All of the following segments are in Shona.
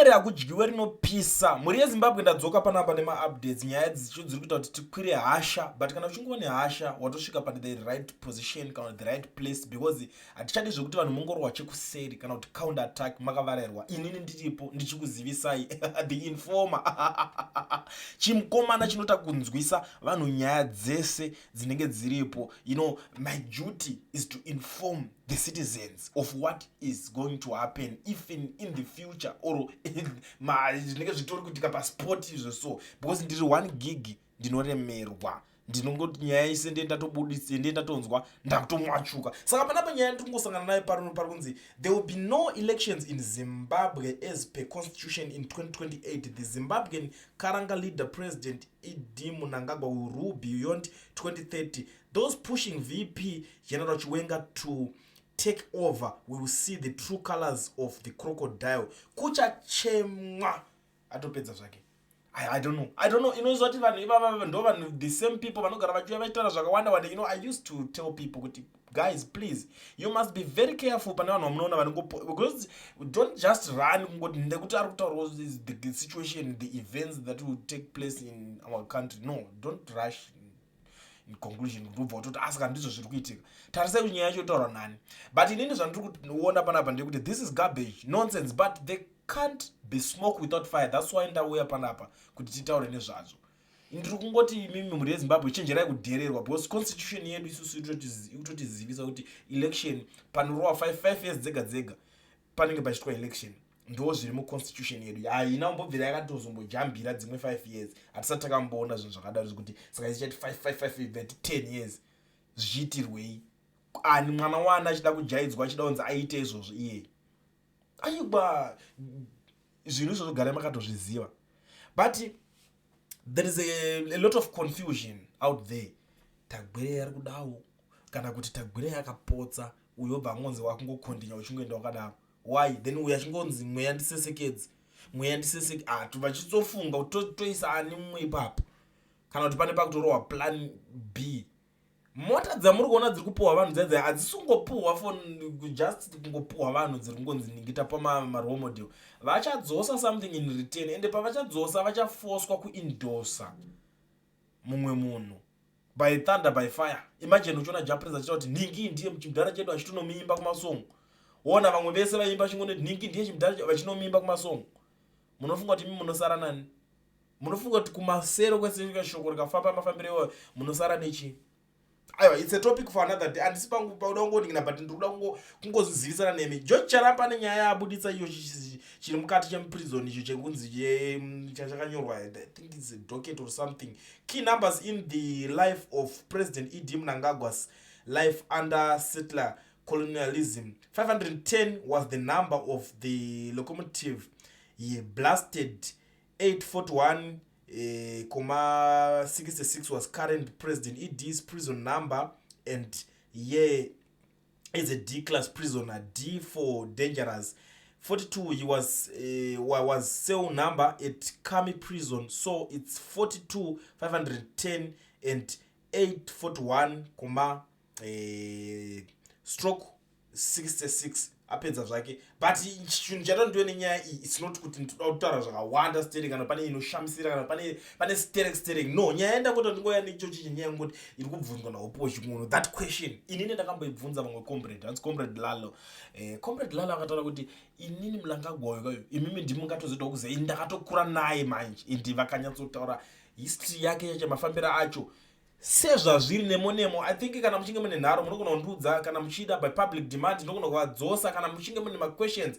Kuseri hakudyiwe rinopisa. Mhuri yeZimbabwe, ndadzoka panapa nemaupdates. Nyaya dzicho dziri kuita kuti tikwire hasha, but kana uchingova nehasha, watosvika pane the right position kana the right place, because hatichadi zvekuti vanhu mongorwa chekuseri kana kuti counter attack makavarairwa. Inini ndiripo ndichikuzivisai, the informer, chimukomana chinota kunzwisa vanhu nyaya dzese dzinenge dziripo. My duty is to inform the citizens of what is going to happen even in the future or zvinenge zvitori kuitika paspot izvo. So because ndiri 1 gig, ndinoremerwa, ndinongoti nyaya ise ndiye ndatobudisa, ndiye ndatonzwa, ndakutomwachuka. Saka panapa nyaya ndikungosangana nayo pano pari kunzi there will be no elections in Zimbabwe as per constitution in 2028. The Zimbabwean Karanga leader, President ED Mnangagwa, will rule beyond 2030. Those pushing VP General Chiwenga to take over will see the true colors of the crocodile. Kuchachemwa. Atopedza zvake. I don't know, I don't know. Inoziva kuti vanhu ivava ndo vanhu, the same people vanogara vachiuya vachitaura zvakawanda wanda. I used to tell people kuti, guys, please, you must be very careful pane vanhu vamunoona vanongo, because don't just run kungoti ndekuti ari kutaurawo the situation, the events that will take place in our country. No, don't rush in conclusion kuti ubva kutoti asika ndizvo zviri kuitika. Tarisai kuti nyaya yacho itaurwa nani. But inini zvandiri kuona panapa ndekuti this is garbage nonsense, but there can't be smoke without fire. That's why ndauya panapa kuti titaure nezvazvo. Ndiri kungoti imimi mhuri yeZimbabwe, chenjerai kudhererwa, because constitution yedu isusu ikutotizivisa kuti election panorowa 5 years dzega dzega panenge pachitwa election. Ndo zviri muconstitution yedu. Haina kumbobvira yakatozombojambira dzimwe 5 years. Hatisati takamboona zvinhu zvakadaro zvekuti saka ichati 5 5 5 that 10 years. Zvichiitirwei? Ani mwana wana achida kujaidzwa, achida kunzi aite izvozvo iyeye? Aiwa, zvinhu izvozvo garai makatozviziva. But there is a lot of confusion out there. Tagwirei ari kudawo kana kuti Tagwirei akapotsa uyo, obva angonzi wakungokontinya uchingoenda wakadaro. Why then uyo achingonzi mweya ndisesekedzi, mweya ndiseseke? Ah, vachitofunga kuti toisa ani mumwe ipapo, kana kuti pane pakutorohwa plan B. Mota dzamuri kuona dziri kupuhwa vanhu dzaidzai hadzisi kungopuhwa for just kungopuhwa vanhu. Dziri kungonzi ningita pamarole model. Vachadzosa something in return, ende pavachadzosa vachafoswa kuendorsa mumwe munhu by thunder, by fire. Imagine uchiona Jah Prayzah achiita kuti nhingi ndiye chimudhara chedu, achitonomuimba kumasongo. Ona vamwe vese vaimba chingonoti nhingi ndiye chimudhara, vachinomuimba kumasongo. Munofunga kuti imi munosara nani? Munofunga kuti kumasero kwese shoko rikafamba mafambiro iwayo, munosara nechii? Aiwa, it's a topic for another day. Handisi pangu pauda kungoningina, but ndiri kuda kungozivisana nemi. George Charamba nenyaya yaabuditsa iyo chiri mukati chemuprison icho chekunzi chakanyorwa, I think it's a docket or something, key numbers in the life of President ED Mnangagwa's life under settler colonialism. 510 was the number of the locomotive he blasted. 841 comma 66 was current President ED's prison number and year is a D class prisoner, D for dangerous. 42 he was cell number at Khami Prison. So it's 42 510 and 841 comma stroke 66. Apedza zvake. But chinhu chatondiwe nenyaya iyi, it's not kuti ndinoda kutaura zvakawanda sterek kana pane inoshamisira kana pane sterek sterek. No, nyaya yandangoti ndingoya necho chichi, nyaya yangoti iri kubvunzwa naHopo Chin'ono. That question inini ndakamboibvunza vamwe comrade, hanzi Comrade Lalo. Comrade Lalo akataura kuti inini Mnangagwa kayo, imimi ndimi mungatozoitawo kuziva, ini ndakatokura naye manje. Indi vakanyatsotaura history yake yacho, mafambiro acho sezvazviri nemo nemo. I think kana muchinge mune nharo, munogona kundiudza. Kana muchida, by public demand, ndinogona kuvadzosa. Kana muchinge mune maquestions,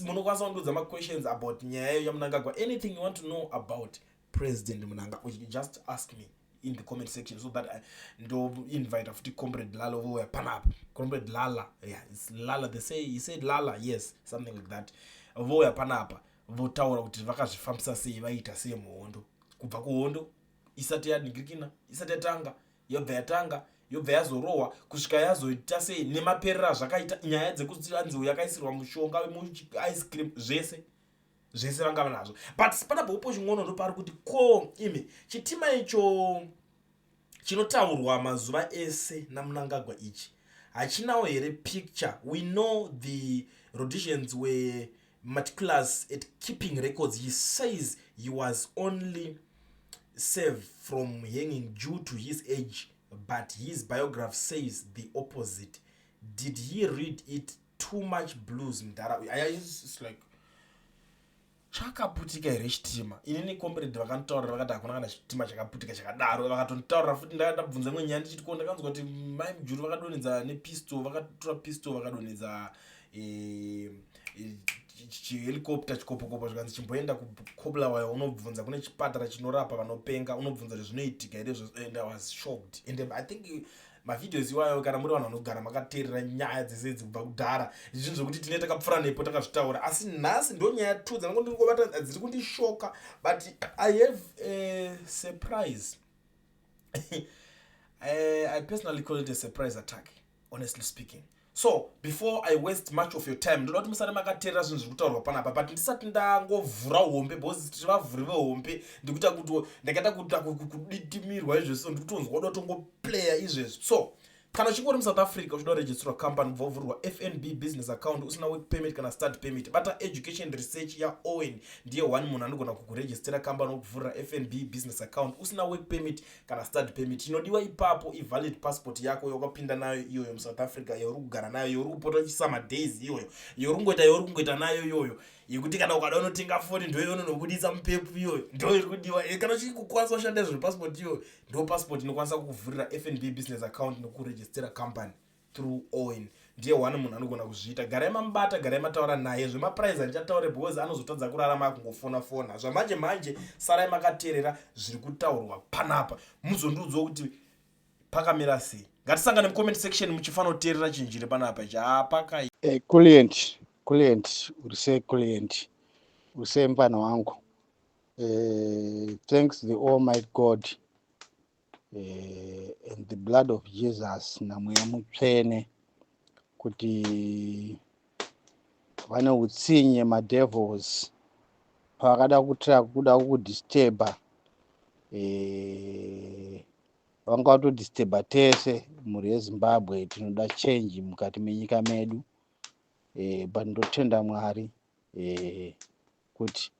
munokwanisa kundiudza maquestions about nyaya yaMnangagwa. Anything you want to know about President Mnangagwa, just ask me in the comment section so that ndoinvita futi Comrade Lalo vouya panapa. Comrade Lala, yeah, it's Lala, they say, he said Lala, yes, something like that. Vouya panapa votaura kuti vakazvifambisa sei, vaita sei muhondo, kubva kuhondo isati yanhingirikina, isati yatanga, yobva yatanga, yobva yazorohwa, kusvika yazoita sei, nemaperero azvakaita, nyaya dzekuti anzi yakaisirwa mushonga muice cream, zvese zvese vangava nazvo. But panapa Hopo Chin'ono ndopari kuti ko imi chitima icho chinotaurwa mazuva ese naMnangagwa ichi hachinawo here picture? We know the Rhodesians were meticulous at keeping records. He says he was only saved from hanging due to his age, but his biography says the opposite. Did he read it too much blues mudhara uyu? It's like, chakaputika here chitima? Inini comrade vakanditaurira, vakati hakuna kana chitima chakaputika chakadaro. Vakatonditaurira futi, ndakabvunza imwe nyaya ndichiti, ko ndakanzwa kuti Mai Mujuru vakadonhedza nepistol, vakatora pistol vakadonhedza chihelicopter, chikopokopo, zvikanzi chimboenda kuKobulawayo, unobvunza kune chipatara chinorapa vanopenga, unobvunza kuti zvinoitika here izvozvo. And I was shocked, and I think mavideos iwayo, kana muri vanhu vanogara makateerera nyaya dzese idzi kubva kudhara, zvinhu zvokuti tine takapfuura nepo takazvitaura. Asi nhasi ndo nyaya two dzanongondingobata dziri kundishoka, but I have a surprise. I personally call it a surprise attack, honestly speaking. So before I waste much of your time, ndoda kuti musare makateerera zvinhu zviri kutaurwa panapa, but ndisati ndangovhura hombe, because tiri vavhuri vehombe, ndikuita kuti ndakaita kuita kuditimirwa izvezvi, so ndikutonzwa kuda kutongoplaya izvezvi. So kana uchinge uri muSouth Africa, uchida kuregisterwa company, kubva kuvhurwa FNB business account, usina work permit kana study permit, bata Education Research yaOwen. Ndiye one munhu anogona kukurejistera company, wokuvhurira FNB business account usina work permit kana study permit. Chinodiwa ipapo ivalid passport yako yakapinda nayo iyoyo muSouth Africa, yauri kugara nayo, yauri kupota uchisa madays iyoyo, yauri kungoita, yauri kungoita nayo iyoyo, yekuti kana ukada unotenga foni, ndo yaunonobudisa mupepu iyoyo, ndo iri kudiwa. Kana uchikukwanisa kushanda zvepassport iyoyo, ndo passport inokwanisa kukuvhurira FNB business account nokurejistera company through Owen. Ndiye one munhu anogona kuzviita. Garai mamubata, garai mataura naye. Zvemaprice handichataure because anozotadza kurarama akungofona fona. Zvamanje manje, sarai makateerera zviri kutaurwa panapa, muzondiudzawo kuti pakamira sei. Ngatisangane mucomment section muchifanira kuteerera chinhu chiri panapa ichi. Hapakai. Client, client, uri sei client? Uri sei mufana wangu? Thanks the Almighty God and the blood of Jesus naMweya Mutsvene kuti vane utsinye madevils pavakada kutira kuda kukudisturba, vanga vatodisturba tese mhuri yeZimbabwe tinoda change mukati menyika medu. But ndotenda Mwari kuti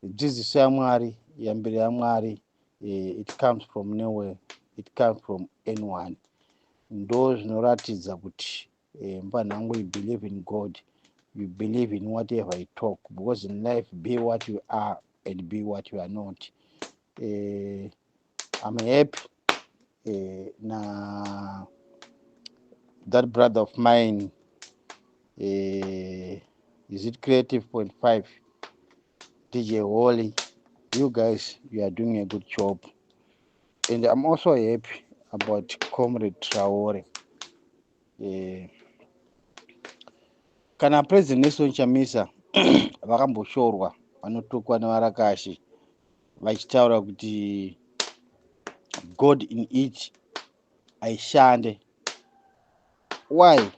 dzidziso yaMwari, yambiro yaMwari, it comes from nowhere, it comes from anyone. Ndo zvinoratidza kuti mbanhangu, you believe in God, you believe in whatever you talk, because in life, be what you are and be what you are not. I'm happy na that brother of mine, is it Creative Point Five, DJ Holly. You guys, you are doing a good job, and I'm also happy about Comrade Traore. Kana President Nelson Chamisa vakamboshorwa, vanotukwa nevarakashi vachitaura kuti God in it haishande. Why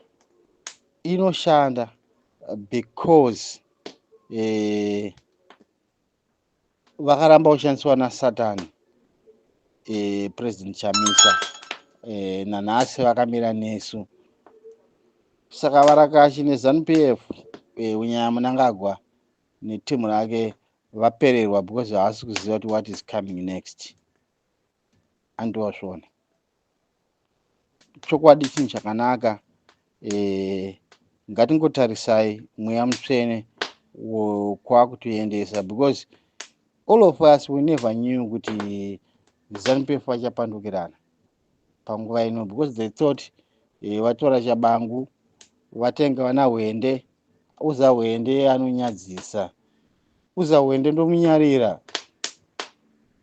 inoshanda? Because vakaramba kushandiswa nasatani. President Chamisa nanhasi vakamira nesu, saka varakashi neZANU PF, unyaya Munangagwa netimu rake vapererwa because havasi kuziva kuti what is coming next. Andiwazvona chokwadi chinhu chakanaka. Ngatingotarisai Mweya Mutsvene kwakutoendesa, because all of us, we never knew kuti ZANU PF vachapandukirana panguva ino, because they thought vatora Chabangu, vatenga vana Hwende. Uza Hwende anonyadzisa, uza Hwende ndomunyarira,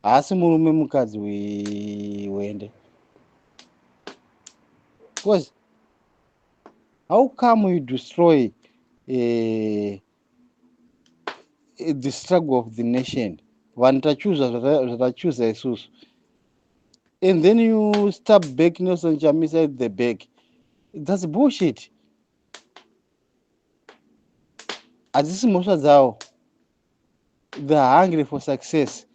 haasi murume, mukadzi weHwende, because how come you destroy the struggle of the nation? Vanhu tachuza zvatachuza isusu, and then you step back Nelson Chamisa at the back. That's bullshit. Hadzisi mhosva dzavo, they are hungry for success,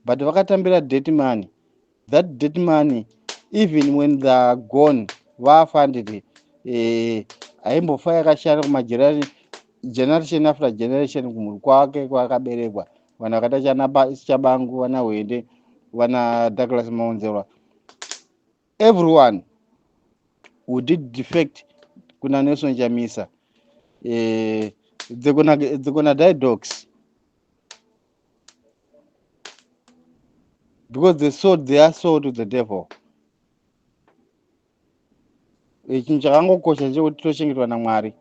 but vakatambira dirty money. That dirty money, even when they are gone, vafa, nditi haimbofa yakashanda kumajirani. Generation after generation kumhuri kwake kwaakaberekwa, vanhu vakaita chana Chabangu, vana Hwende, vana Douglas Maunzerwa, everyone who did defect kuna Nelson Chamisa, they're gonna die dogs because they sold their soul to the devil. Chinhu chakangokosha chekuti tochengetwa naMwari.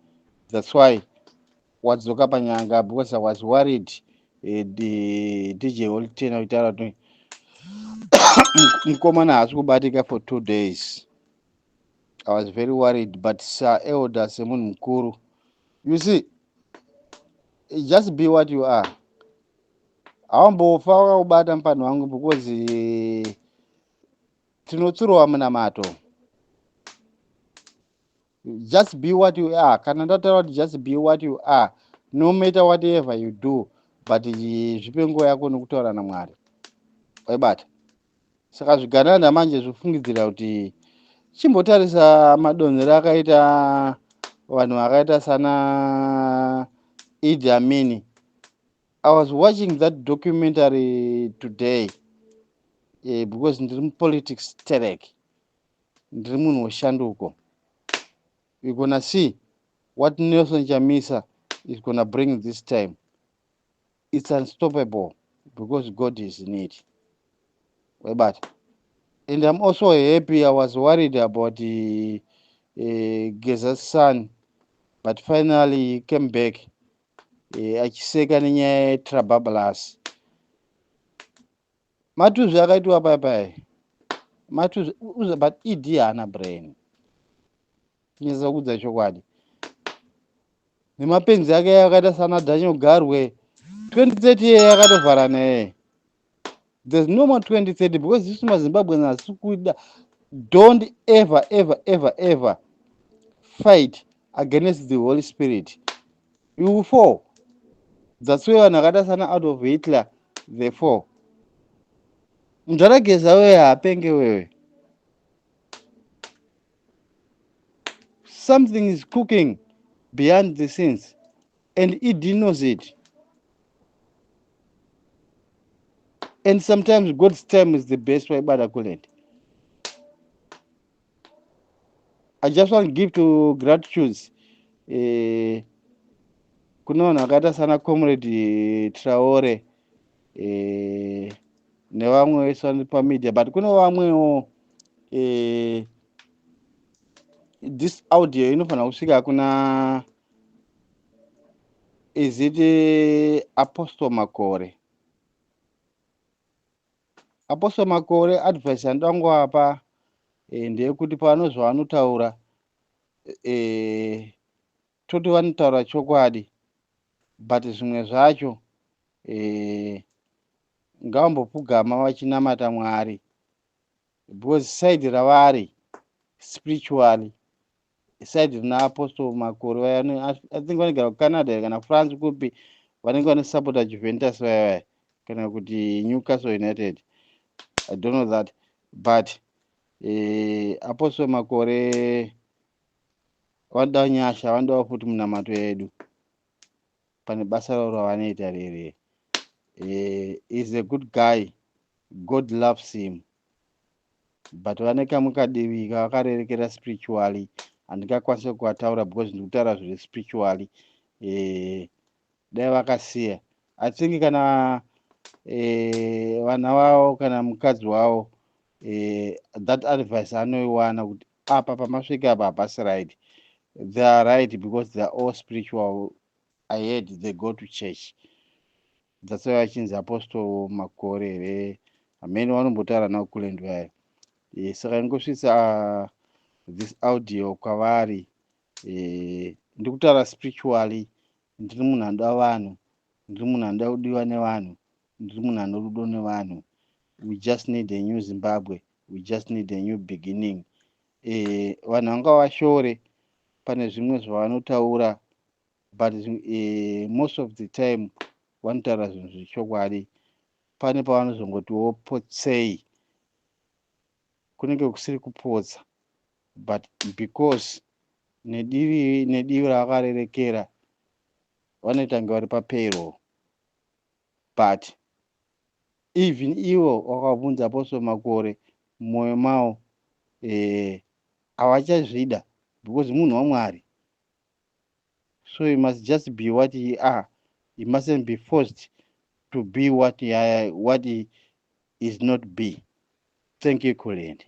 That's why wadzoka panyanga, because I was worried. DJ Holitena kutaura kuti mukomana haasi kubatika for 2 days. I was very worried, but sir elder, semunhu mukuru, you see, just be what you are. Hawambofa wakakubata mupanhu wangu, because tinotsurowa munamato. Just be what you are. Kana ndataura kuti just be what you are, no matter whatever you do, but zvipe nguva yako nokutaura naMwari, waibata. Saka zvigananda manje zvofungidzira kuti chimbotarisa madonhero akaita vanhu vakaita sana Idi Amini. I was watching that documentary today, because ndiri mupolitics terek, ndiri munhu weshanduko. We're gonna see what Nelson Chamisa is gonna bring this time. It's unstoppable because God is in it, waibata. And I'm also happy. I was worried about the Geza's son, but finally he came back achiseka nenyaya yetrabablas. Matuzvi akaitwa pai matuzvi, but ED haana brain. Kunyatsa kudza chokwadi, nemapenzi ake akaita sana Daniel Garwe, 2030 iye yakatovhara naye. There's no more 2030 because isu maZimbabweans hasi kuda. Don't ever, ever, ever, ever fight against the Holy Spirit. You will fall. That's why vanhu vakaita sana Adolf Hitler, they fall. Munzvarageza wewe, haapenge wewe. Something is cooking behind the scenes and ED knows it. And sometimes God's time is the best. Waibada kulend. I just want to give to gratitudes kune vanhu vakaita sana Comrade Traore nevamwe vese vari pamedia, but kune vamwewo. This audio inofanira kusvika kuna, is it Apostle Makore? Apostle Makore, advice yandangowapa ndeyekuti pavanozvavanotaura, toti vanotaura chokwadi, but zvimwe zvacho ngavambopfugama vachinamata Mwari, because side ravari spiritually, side rina Apostle Makore vaya, I think vanogara kuCanada kana France kupi, vanenge vanosapota Juventus vaya vaya kana kuti Newcastle United, I don't know that. But Apostle Makore vanoda nyasha, vanodawo futi munamato yedu pane basa ravo ravanoita rere. Is a good guy, God loves him, but vane kamwe kadivi kavakarerekera spiritually, handingakwanisi kuvataura because ndikutaura zviri spiritually. Dai vakasiya, I think kana vana vavo kana mukadzi wavo, that advice anoiwana kuti apa pamasvika apa hapasi right. They are right because they are all spiritual. I heard they go to church. That's why vachinzi Apostle Makore here, hamene vanombotaura navo kulend vaya. Saka ingosvitsa this audio kwavari. Ndikutaura spiritually. Ndiri munhu anoda vanhu, ndiri munhu anoda kudiwa nevanhu, ndiri munhu ano rudo nevanhu. We just need a new Zimbabwe. We just need a new beginning. Vanhu vanga vashore pane zvimwe zvavanotaura, but most of the time vanotaura zvinhu zvechokwadi. Pane pavanozongotiwo potsei, kunenge kusiri kupotsa, but because nedivi nedivi ravakarerekera. Vanoita kunge vari papayroll, but even ivo wakabvunza Apostle Makore, mumwoyo mavo havachazvida because munhu waMwari. So he must just be what he are. He mustn't be forced to be what he is not be. Thank you, Kulend.